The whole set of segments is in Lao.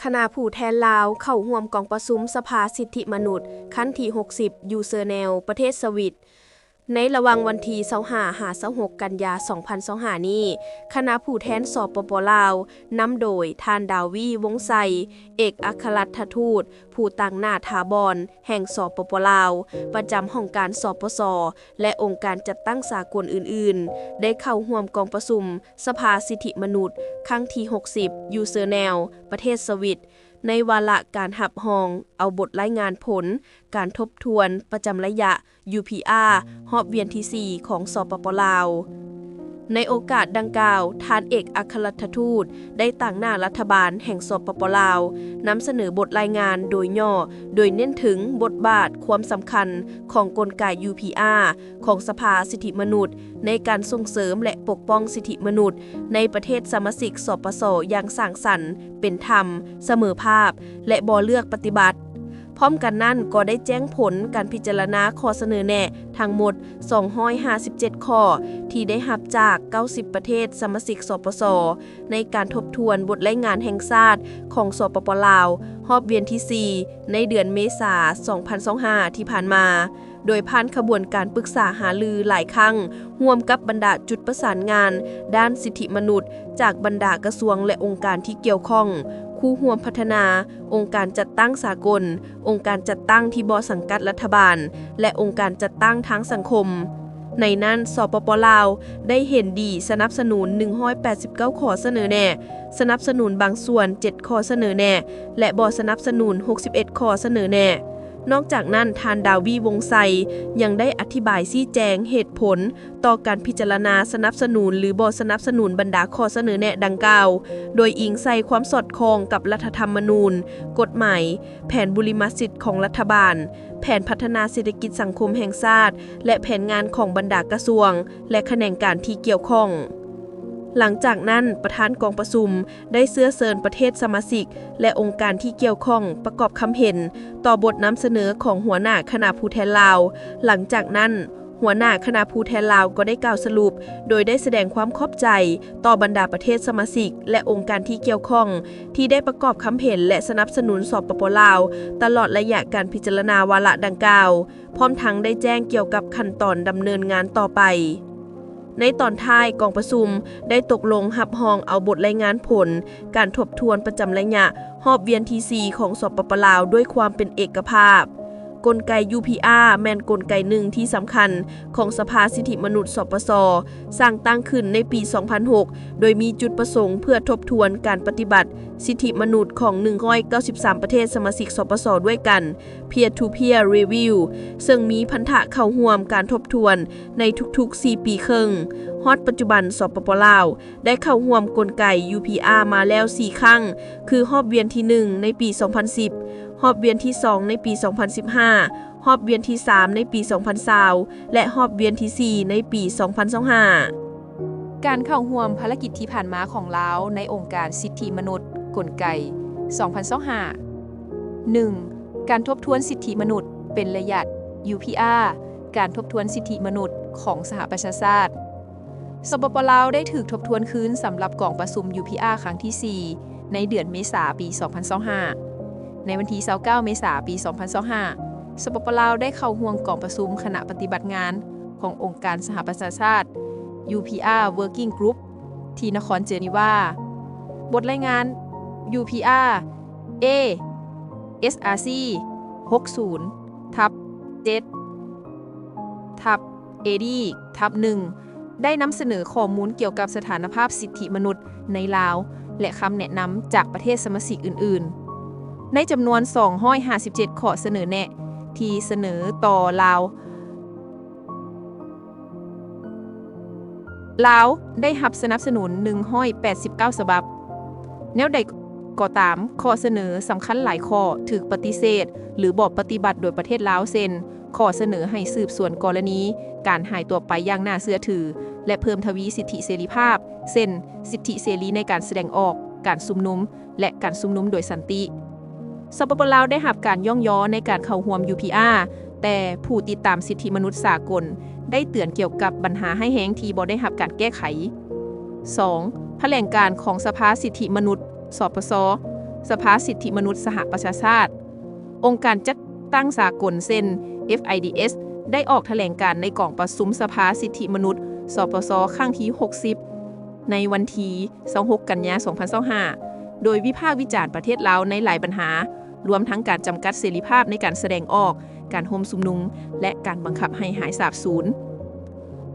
ຄະນະຜູ້ແທນລາວເຂົ້າຮ່ວມກອງປະຊຸມສະພາສິດທິມະນຸດຄັ້ງທີຫົກສິບ ຢູ່ເຊີແນວ ປະເທດສະວິດ ໃນລະຫວ່າງວັນທີຊາວຫ້າ ຫາ ຊາວຫົກ ກັນຍາ ສອງພັນຊາວຫ້ານີ້, ຄະນະຜູ້ແທນ ສປປ ລາວ ນຳໂດຍທ່ານ ດາວີ ວົງໄຊ ເອກອັກຄະລັດຖະທູດຜູ້ຕາງໜ້າຖາບອນແຫ່ງ ສປປ ລາວ ປະຈຳຫ້ອງການ ສປຊ ແລະ ອົງການຈັດຕັ້ງສາກົນອື່ນໆ ໄດ້ເຂົ້າຮ່ວມກອງປະຊຸມສະພາສິດທິມະນຸດຄັ້ງທີຫົກສິບ ຢູ່ເຊີແນວ ປະເທດສະວິດ ໃນວາລະການຮັບຮອງເອົາບົດລາຍງານຜົນການທົບທວນປະຈຳໄລຍະ ຢູ ພີ ອາ ຮອບວຽນທີສີ່ ຂອງ ສປປ ລາວ. ໃນໂອກາດດັ່ງກ່າວ, ທ່ານເອກອັກຄະລັດຖະທູດໄດ້ຕາງໜ້າລັດຖະບານແຫ່ງ ສປປ ລາວ ນຳສະເໜີບົດລາຍງານໂດຍຫຍໍ້, ໂດຍເນັ້ນເຖິງບົດບາດຄວາມສຳຄັນຂອງກົນໄກ ຢູ ພີ ອາ ຂອງສະພາສິດທິມະນຸດ ໃນການສົ່ງເສີມ ແລະ ປົກປ້ອງສິດທິມະນຸດໃນປະເທດສະມາຊິກ ສປຊ ຢ່າງສ້າງສັນ, ເປັນທຳ, ສະເໝີພາບ ແລະ ບໍ່ເລືອກປະຕິບັດ. ພ້ອມກັນນັ້ນກໍໄດ້ແຈ້ງຜົນການພິຈາລະນາຂໍ້ສະເໜີແນະທັງໝົດສອງຮ້ອຍຫ້າສິບເຈັດຂໍ້ ທີ່ໄດ້ຮັບຈາກເກົ້າສິບປະເທດສະມາຊິກ ສປຊ ໃນການທົບທວນບົດລາຍງານແຫ່ງຊາດຂອງ ສປປ ລາວ ຮອບວຽນທີສີ່ ໃນເດືອນເມສາ ສອງພັນຊາວຫ້າ ທີ່ຜ່ານມາ. ໂດຍຜ່ານຂະບວນການປຶກສາຫາລືຫຼາຍຄັ້ງ ຮ່ວມກັບບັນດາຈຸດປະສານງານດ້ານສິດທິມະນຸດ ຈາກບັນດາກະຊວງ ແລະ ອົງການທີ່ກ່ຽວຂ້ອງ, ຄູ່ຮ່ວມພັດທະນາ, ອົງການຈັດຕັ້ງສາກົນ, ອົງການຈັດຕັ້ງທີ່ບໍ່ສັງກັດລັດຖະບານ ແລະ ອົງການຈັດຕັ້ງທາງສັງຄົມ. ໃນນັ້ນ ສປປ ລາວ ໄດ້ເຫັນດີສະໜັບສະໜູນໜຶ່ງຮ້ອຍແປດສິບເກົ້າຂໍ້ສະເໜີແນະ, ສະໜັບສະໜູນບາງສ່ວນເຈັດຂໍ້ສະເໜີແນະ ແລະ ບໍ່ສະໜັບສະໜູນຫົກສິບເອັດຂໍ້ສະເໜີແນະ. ນອກຈາກນັ້ນ, ທ່ານ ດາວີ ວົງໄຊ ຍັງໄດ້ອະທິບາຍຊີ້ແຈງເຫດຜົນຕໍ່ການພິຈາລະນາສະໜັບສະໜູນ ຫຼື ບໍ່ສະໜັບສະໜູນບັນດາຂໍ້ສະເໜີແນະດັ່ງກ່າວ, ໂດຍອີງໃສ່ຄວາມສອດຄ່ອງກັບລັດຖະທຳມະນູນ, ກົດໝາຍ, ແຜນບຸລິມະສິດຂອງລັດຖະບານ, ແຜນພັດທະນາເສດຖະກິດສັງຄົມແຫ່ງຊາດ ແລະ ແຜນງານຂອງບັນດາກະຊວງ ແລະ ຂະແໜງການທີ່ກ່ຽວຂ້ອງ. ຫຼັງຈາກນັ້ນ, ປະທານກອງປະຊຸມ ໄດ້ເຊື້ອເຊີນປະເທດສະມາຊິກ ແລະ ອົງການທີ່ກ່ຽວຂ້ອງປະກອບຄຳເຫັນຕໍ່ບົດນຳສະເໜີຂອງຫົວໜ້າຄະນະຜູ້ແທນລາວ. ຫຼັງຈາກນັ້ນ, ຫົວໜ້າຄະນະຜູ້ແທນລາວກໍໄດ້ກ່າວສະຫຼຸບ ໂດຍໄດ້ສະແດງຄວາມຂອບໃຈຕໍ່ບັນດາປະເທດສະມາຊິກ ແລະ ອົງການທີ່ກ່ຽວຂ້ອງ ທີ່ໄດ້ປະກອບຄຳເຫັນ ແລະ ສະໜັບສະໜູນ ສປປ ລາວ ຕະຫຼອດໄລຍະການພິຈາລະນາວາລະດັ່ງກ່າວ, ພ້ອມທັງໄດ້ແຈ້ງກ່ຽວກັບຂັ້ນຕອນດຳເນີນງານຕໍ່ໄປ. ໃນຕອນທ້າຍກອງປະຊຸມໄດ້ຕົກລົງຮັບຮອງເອົາບົດລາຍງານຜົນການທົບທວນປະຈຳໄລຍະຮອບວຽນທີສີ່ຂອງ ສປປ ລາວ ດ້ວຍຄວາມເປັນເອກະພາບ. ກົນໄກ ຢູ ພີ ອາ ແມ່ນກົນໄກໜຶ່ງທີ່ສຳຄັນຂອງສະພາສິດທິມະນຸດ ສປຊ ສ້າງຕັ້ງຂຶ້ນໃນປີສອງພັນຫົກ ໂດຍມີຈຸດປະສົງເພື່ອທົບທວນການປະຕິບັດສິດທິມະນຸດຂອງໜຶ່ງຮ້ອຍເກົ້າສິບສາມປະເທດສະມາຊິກ ສປຊ ດ້ວຍກັນ peer to peer review ເຊິ່ງມີພັນທະເຂົ້າຮ່ວມການທົບທວນໃນທຸກໆສີ່ປີເຄິ່ງ. ຮອດປັດຈຸບັນ ສປປ ລາວ ໄດ້ເຂົ້າຮ່ວມກົນໄກ ຢູ ພີ ອາ ມາແລ້ວສີ່ຄັ້ງ ຄືຮອບວຽນທີໜຶ່ງໃນປີສອງພັນສິບ, ຮອບວຽນທີສອງໃນປີສອງພັນສິບຫ້າ, ຮອບວຽນທີສາມໃນປີສອງພັນຊາວ ແລະ ຮອບວຽນທີສີ່ໃນປີສອງພັນຊາວຫ້າ. ການເຂົ້າຮ່ວມພາລະກິດທີ່ຜ່ານມາຂອງລາວໃນອົງການສິດທິມະນຸດ ກົນໄກ ສອງພັນຊາວຫ້າ. ໜຶ່ງ. ການທົບທວນສິດທິມະນຸດເປັນໄລຍະ ຢູ ພີ ອາ ການທົບທວນສິດທິມະນຸດຂອງສະຫະປະຊາຊາດ. ສປປ ລາວ ໄດ້ຖືກທົບທວນຄືນສຳລັບກອງປະຊຸມ ຢູ ພີ ອາ ຄັ້ງທີສີ່ ໃນເດືອນເມສາ ປີສອງພັນຊາວຫ້າ. ໃນວັນທີຊາວເກົ້າ ເມສາ ປີສອງພັນຊາວຫ້າ ສປປ ລາວ ໄດ້ເຂົ້າຮ່ວມກອງປະຊຸມຄະນະປະຕິບັດງານຂອງອົງການສະຫະປະຊາຊາດ ຢູ ພີ ອາ Working Group ທີ່ນະຄອນເຈນີວາ. ບົດລາຍງານ ຢູ ພີ ອາ ເອ ເອສ ອາ ຊີ ຫົກສິບ ທັບ ເຈັດ ທັບ ເອ ດີ ທັບ ໜຶ່ງ ໄດ້ນຳສະເໜີຂໍ້ມູນກ່ຽວກັບສະຖານະພາບສິດທິມະນຸດໃນລາວ ແລະ ຄຳແນະນຳຈາກປະເທດສະມາຊິກອື່ນໆ ໃນຈຳນວນສອງຮ້ອຍຫ້າສິບເຈັດຂໍ້ສະເໜີແນະທີ່ສະເໜີຕໍ່ລາວ. ລາວໄດ້ຮັບສະໜັບສະໜູນໜຶ່ງຮ້ອຍແປດສິບເກົ້າສະບັບ. ແນວໃດກໍຕາມ, ຂໍ້ສະເໜີສຳຄັນຫຼາຍຂໍ້ຖືກປະຕິເສດ ຫຼື ບໍ່ປະຕິບັດໂດຍປະເທດລາວ ເຊັ່ນ ຂໍ້ສະເໜີໃຫ້ສືບສວນກໍລະນີການຫາຍຕົວໄປຢ່າງໜ້າເຊື່ອຖື ແລະ ເພີ່ມທະວີສິດທິເສລີພາບ ເຊັ່ນ ສິດທິເສລີໃນການສະແດງອອກ, ການຊຸມນຸມ ແລະ ການຊຸມນຸມໂດຍສັນຕິ. ສປປ ລາວ ໄດ້ຮັບການຍ້ອງຍໍໃນການເຂົ້າຮ່ວມ ຢູ ພີ ອາ ແຕ່ຜູ້ຕິດຕາມສິດທິມະນຸດສາກົນໄດ້ເຕືອນກ່ຽວກັບບັນຫາຮ້າຍແຮງທີ່ບໍ່ໄດ້ຮັບການແກ້ໄຂ. ສອງ. ຖະແຫຼງການຂອງສະພາສິດທິມະນຸດ ສປຊ ສະພາສິດທິມະນຸດສະຫະປະຊາຊາດ. ອົງການຈັດຕັ້ງສາກົນເຊັ່ນ FIDH ໄດ້ອອກຖະແຫຼງການໃນກອງປະຊຸມສະພາສິດທິມະນຸດ ສປຊ ຄັ້ງທີຫົກສິບ ໃນວັນທີຊາວຫົກ ກັນຍາ ສອງພັນຊາວຫ້າ ໂດຍວິພາກວິຈານປະເທດລາວໃນຫຼາຍບັນຫາ, ລວມທັງການຈຳກັດເສລີພາບໃນການສະແດງອອກ, ການໂຮມຊຸມນຸມ ແລະ ການບັງຄັບໃຫ້ຫາຍສາບສູນ.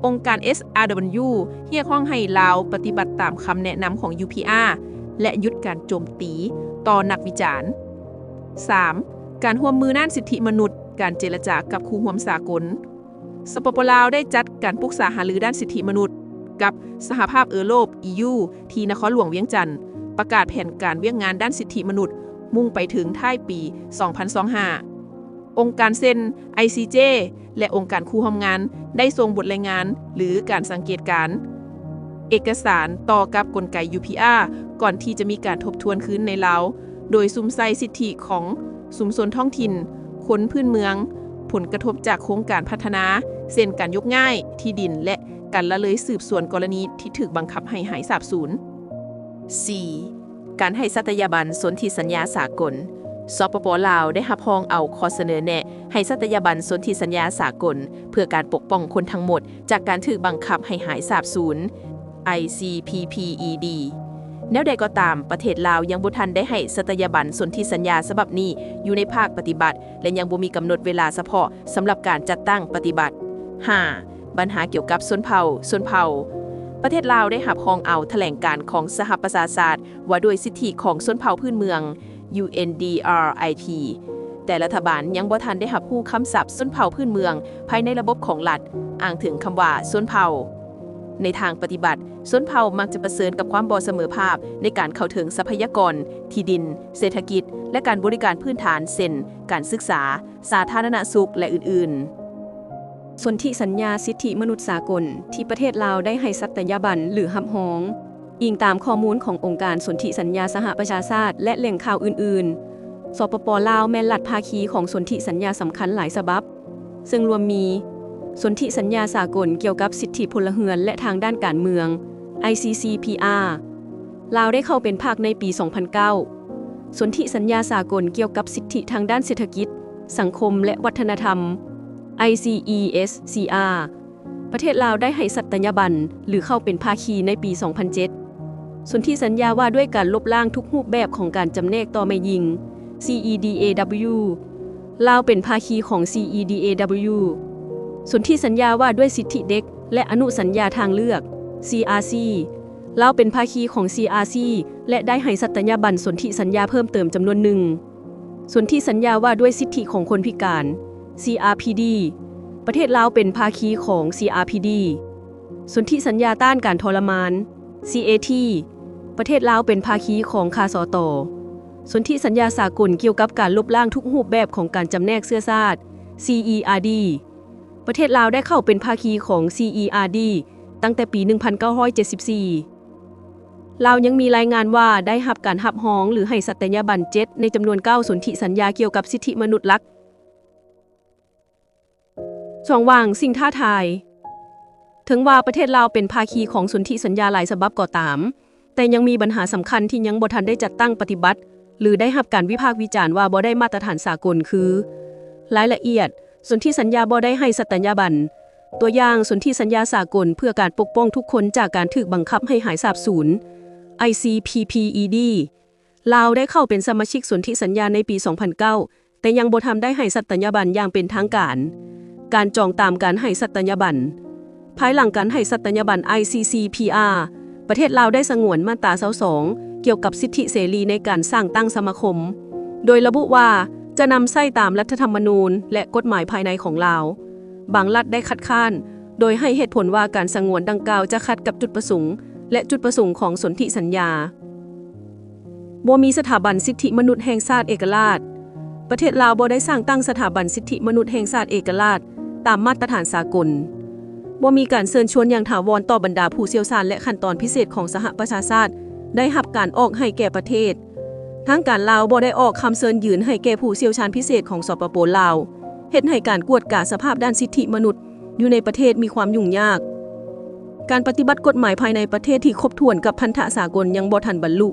ອົງການ SRW ຮຽກຮ້ອງໃຫ້ລາວປະຕິບັດຕາມຄຳແນະນຳຂອງ UPR ແລະ ຢຸດການໂຈມຕີຕໍ່ນັກວິຈານ. ສາມ. ການຮ່ວມມືດ້ານສິດທິມະນຸດ, ການເຈລະຈາກັບຄູ່ຮ່ວມສາກົນ. ສປປ ລາວ ໄດ້ຈັດການປຶກສາຫາລືດ້ານສິດທິມະນຸດກັບສະຫະພາບເອີຣົບ EU ທີ່ນະຄອນຫຼວງວຽງຈັນ, ປະກາດແຜນການວຽກງານດ້ານສິດທິມະນຸດ ມຸ່ງໄປເຖິງທ້າຍປີສອງພັນຊາວຫ້າ. ອົງການເຊັ່ນ ICJ ແລະ ອົງການຄູ່ຮ່ວມງານ ໄດ້ສົ່ງບົດລາຍງານ ຫຼື ການສັງເກດການ ເອກະສານຕໍ່ກັບກົນໄກ UPR ກ່ອນທີ່ຈະມີການທົບທວນຄືນໃນລາວ, ໂດຍສຸມໃສ່ສິດທິຂອງຊຸມຊົນທ້ອງຖິ່ນ, ຄົນພື້ນເມືອງ, ຜົນກະທົບຈາກໂຄງການພັດທະນາ ເຊັ່ນ ການຍົກຍ້າຍທີ່ດິນ ແລະ ການລະເລີຍສືບສວນກໍລະນີທີ່ຖືກບັງຄັບໃຫ້ຫາຍສາບສູນ. ສີ່. ການໃຫ້ສັດຕະຍາບັນສົນທິສັນຍາສາກົນ. ສປປ ລາວ ໄດ້ຮັບຮອງເອົາຂໍ້ສະເໜີແນະໃຫ້ສັດຕະຍາບັນສົນທິສັນຍາສາກົນ ເພື່ອການປົກປ້ອງຄົນທັງໝົດຈາກການຖືກບັງຄັບໃຫ້ຫາຍສາບສູນ ICPPED. ແນວໃດກໍຕາມ, ປະເທດລາວຍັງບໍ່ທັນໄດ້ໃຫ້ສັດຕະຍາບັນສົນທິສັນຍາສະບັບນີ້ຢູ່ໃນພາກປະຕິບັດ ແລະ ຍັງບໍ່ມີກຳນົດເວລາສະເພາະສຳລັບການຈັດຕັ້ງປະຕິບັດ. ຫ້າ. ບັນຫາກ່ຽວກັບຊົນເຜົ່າ, ຊົນເຜົ່າ. ປະເທດລາວໄດ້ຮັບຮອງເອົາຖະແຫຼງການຂອງສະຫະປະຊາຊາດວ່າດ້ວຍສິດທິຂອງຊົນເຜົ່າພື້ນເມືອງ UNDRIP, ແຕ່ລັດຖະບານຍັງບໍ່ທັນໄດ້ຮັບຮູ້ຄຳສັບຊົນເຜົ່າພື້ນເມືອງພາຍໃນລະບົບຂອງລັດ, ອ້າງເຖິງຄຳວ່າຊົນເຜົ່າ. ໃນທາງປະຕິບັດ, ຊົນເຜົ່າມັກຈະປະເຊີນກັບຄວາມບໍ່ສະເໝີພາບໃນການເຂົ້າເຖິງຊັບພະຍາກອນ, ທີ່ດິນ, ເສດຖະກິດ ແລະ ການບໍລິການພື້ນຖານ ເຊັ່ນ ການສຶກສາ, ສາທາລະນະສຸກ ແລະ ອື່ນໆ. ສົນທິສັນຍາສິດທິມະນຸດສາກົນທີ່ປະເທດລາວໄດ້ໃຫ້ສັດຕະຍາບັນ ຫຼື ຮັບຮອງ, ອີງຕາມຂໍ້ມູນຂອງອົງການສົນທິສັນຍາສະຫະປະຊາຊາດ ແລະ ແຫຼ່ງຂ່າວອື່ນໆ, ສປປ ລາວ ແມ່ນລັດພາຄີຂອງສົນທິສັນຍາສຳຄັນຫຼາຍສະບັບ, ເຊິ່ງລວມມີ ສົນທິສັນຍາສາກົນກ່ຽວກັບສິດທິພົນລະເຮືອນ ແລະ ທາງດ້ານການເມືອງ ICCPR ລາວໄດ້ເຂົ້າເປັນພາກໃນປີສອງພັນເກົ້າ, ສົນທິສັນຍາສາກົນກ່ຽວກັບສິດທິທາງດ້ານເສດຖະກິດ, ສັງຄົມ ແລະ ວັດທະນະທຳ ICESCR ປະເທດລາວໄດ້ໃຫ້ສັດຕະຍາບັນ ຫຼື ເຂົ້າເປັນພາຄີໃນປີສອງພັນເຈັດ, ສົນທິສັນຍາວ່າດ້ວຍການລົບລ້າງທຸກຮູບແບບຂອງການຈຳແນກຕໍ່ແມ່ຍິງ CEDAW ລາວເປັນພາຄີຂອງ CEDAW, ສົນທິສັນຍາວ່າດ້ວຍສິດທິເດັກ ແລະ ອະນຸສັນຍາທາງເລືອກ CRC ລາວເປັນພາຄີຂອງ CRC ແລະ ໄດ້ໃຫ້ສັດຕະຍາບັນສົນທິສັນຍາເພີ່ມເຕີມຈຳນວນໜຶ່ງ, ສົນທິສັນຍາວ່າດ້ວຍສິດທິຂອງຄົນພິການ CRPD ປະເທດລາວເປັນພາຄີຂອງ CRPD, ສົນທິສັນຍາຕ້ານການທໍລະມານ CAT ປະເທດລາວເປັນພາຄີຂອງ ຄສຕ, ສົນທິສັນຍາສາກົນກ່ຽວກັບການລົບລ້າງທຸກຮູບແບບຂອງການຈຳແນກເຊື້ອຊາດ CERD ປະເທດລາວໄດ້ເຂົ້າເປັນພາຄີຂອງ CERD ຕັ້ງແຕ່ປີໜຶ່ງພັນເກົ້າຮ້ອຍເຈັດສິບສີ່. ລາວຍັງມີລາຍງານວ່າໄດ້ຮັບການຮັບຮອງ ຫຼື ໃຫ້ສັດຕະຍາບັນເຈັດໃນຈຳນວນເກົ້າສົນທິສັນຍາກ່ຽວກັບສິດທິມະນຸດຫຼັກ. ຊ່ອງວ່າງ, ສິ່ງທ້າທາຍ. ເຖິງວ່າປະເທດລາວເປັນພາຄີຂອງສົນທິສັນຍາຫຼາຍສະບັບກໍຕາມ, ແຕ່ຍັງມີບັນຫາສຳຄັນທີ່ຍັງບໍ່ທັນໄດ້ຈັດຕັ້ງປະຕິບັດ ຫຼື ໄດ້ຮັບການວິພາກວິຈານວ່າບໍ່ໄດ້ມາດຕະຖານສາກົນ ຄື ລາຍລະອຽດ, ສົນທິສັນຍາບໍ່ໄດ້ໃຫ້ສັດຕະຍາບັນ. ຕົວຢ່າງ, ສົນທິສັນຍາສາກົນເພື່ອການປົກປ້ອງທຸກຄົນຈາກການຖືກບັງຄັບໃຫ້ຫາຍສາບສູນ ICPPED ລາວໄດ້ເຂົ້າເປັນສະມາຊິກສົນທິສັນຍາໃນປີສອງພັນເກົ້າ, ແຕ່ຍັງບໍ່ທັນໄດ້ໃຫ້ສັດຕະຍາບັນຢ່າງເປັນທາງການ. ການຈອງຕາມການໃຫ້ສັດຕະຍາບັນ. ພາຍຫຼັງການໃຫ້ສັດຕະຍາບັນ ICCPR, ປະເທດລາວໄດ້ສະຫງວນມາດຕາຊາວສອງ ກ່ຽວກັບສິດທິເສລີໃນການສ້າງຕັ້ງສະມາຄົມ, ໂດຍລະບຸວ່າຈະນຳໃຊ້ຕາມລັດຖະທຳມະນູນ ແລະ ກົດໝາຍພາຍໃນຂອງລາວ. ບາງລັດໄດ້ຄັດຄ້ານ, ໂດຍໃຫ້ເຫດຜົນວ່າການສະຫງວນດັ່ງກ່າວຈະຂັດກັບຈຸດປະສົງ ແລະ ຈຸດປະສົງຂອງສົນທິສັນຍາ. ບໍ່ມີສະຖາບັນສິດທິມະນຸດແຫ່ງຊາດເອກະລາດ. ປະເທດລາວບໍ່ໄດ້ສ້າງຕັ້ງສະຖາບັນສິດທິມະນຸດແຫ່ງຊາດເອກະລາດຕາມມາດຕະຖານສາກົນ. ບໍ່ມີການເຊີນຊວນຢ່າງຖາວອນຕໍ່ບັນດາຜູ້ຊ່ຽວຊານ ແລະ ຂັ້ນຕອນພິເສດຂອງສະຫະປະຊາຊາດໄດ້ຮັບການອອກໃຫ້ແກ່ປະເທດ. ທາງການລາວບໍ່ໄດ້ອອກຄຳເຊີນຢືນໃຫ້ແກ່ຜູ້ຊ່ຽວຊານພິເສດຂອງ ສປປ ລາວ, ເຮັດໃຫ້ການກວດກາສະພາບດ້ານສິດທິມະນຸດ ຢູ່ໃນປະເທດມີຄວາມຫຍຸ້ງຍາກ. ການປະຕິບັດກົດໝາຍພາຍໃນປະເທດທີ່ຄົບຖ້ວນກັບພັນທະສາກົນຍັງບໍ່ທັນບັນລຸ.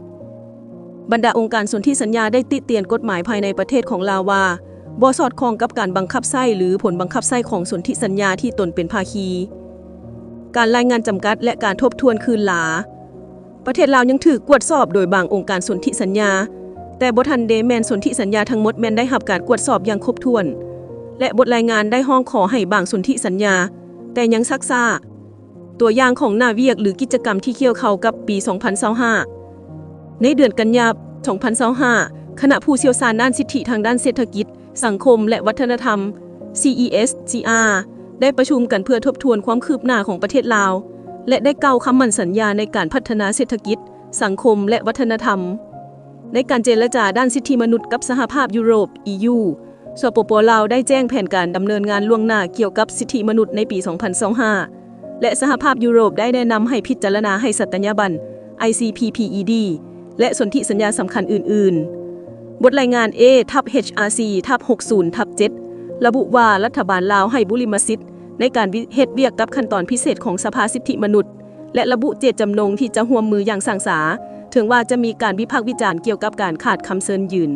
ບັນດາອົງການສົນທິສັນຍາໄດ້ຕິຕຽນກົດໝາຍພາຍໃນປະເທດຂອງລາວວ່າ ບໍ່ສອດຄ່ອງກັບການບັງຄັບໃຊ້ ຫຼື ຜົນບັງຄັບໃຊ້ຂອງສົນທິສັນຍາທີ່ຕົນເປັນພາຄີ, ການລາຍງານຈຳກັດ ແລະ ການທົບທວນຄືນຫຼາ. ປະເທດລາວຍັງຖືກກວດສອບໂດຍບາງອົງການສົນທິສັນຍາ, ແຕ່ບໍ່ທັນເດແມ່ນສົນທິສັນຍາທັງໝົດແມ່ນໄດ້ຮັບການກວດສອບຢ່າງຄົບຖ້ວນ ແລະ ບົດລາຍງານໄດ້ຮ້ອງຂໍໃຫ້ບາງສົນທິສັນຍາ, ແຕ່ຍັງຊັກຊ້າ. ຕົວຢ່າງຂອງໜ້າວຽກ ຫຼື ກິດຈະກຳທີ່ກ່ຽວເຂົ້າກັບປີສອງພັນຊາວຫ້າ ໃນເດືອນກັນຍາ ສອງພັນຊາວຫ້າ ຄະນະຜູ້ຊ່ຽວຊານດ້ານສິດທິທາງດ້ານເສດຖະກິດ, ສັງຄົມ ແລະ ວັດທະນະທຳ CESCR ໄດ້ປະຊຸມກັນເພື່ອທົບທວນຄວາມຄືບໜ້າຂອງປະເທດລາວ ແລະ ໄດ້ກ່າວຄຳໝັ້ນສັນຍາໃນການພັດທະນາເສດຖະກິດ, ສັງຄົມ ແລະ ວັດທະນະທຳ. ໃນການເຈລະຈາດ້ານສິດທິມະນຸດກັບສະຫະພາບຢູໂຣບ EU ສປປ ລາວໄດ້ແຈ້ງແຜນການດຳເນີນງານລ່ວງໜ້າກ່ຽວກັບສິດທິມະນຸດໃນປີສອງພັນຊາວຫ້າ ແລະ ສະຫະພາບຢູໂຣບໄດ້ແນະນຳໃຫ້ພິຈາລະນາໃຫ້ສັດຕະຍາບັນ ICPPED ແລະ ສົນທິສັນຍາສຳຄັນອື່ນໆ. ບົດລາຍງານ A ທັບ HRC ທັບ ຫົກສິບ ທັບ ເຈັດ ລະບຸວ່າ ລັດຖະບານລາວໃຫ້ບຸລິມະສິດໃນການວິ ເຮັດວຽກກັບຂັ້ນຕອນພິເສດຂອງສະພາສິດທິມະນຸດ ແລະ ລະບຸເຈດຈຳນົງທີ່ຈະຮ່ວມມືຢ່າງສ້າງສາ, ເຖິງວ່າຈະມີການວິພາກວິຈານກ່ຽວກັບການຂາດຄຳເຊີນຢືນ.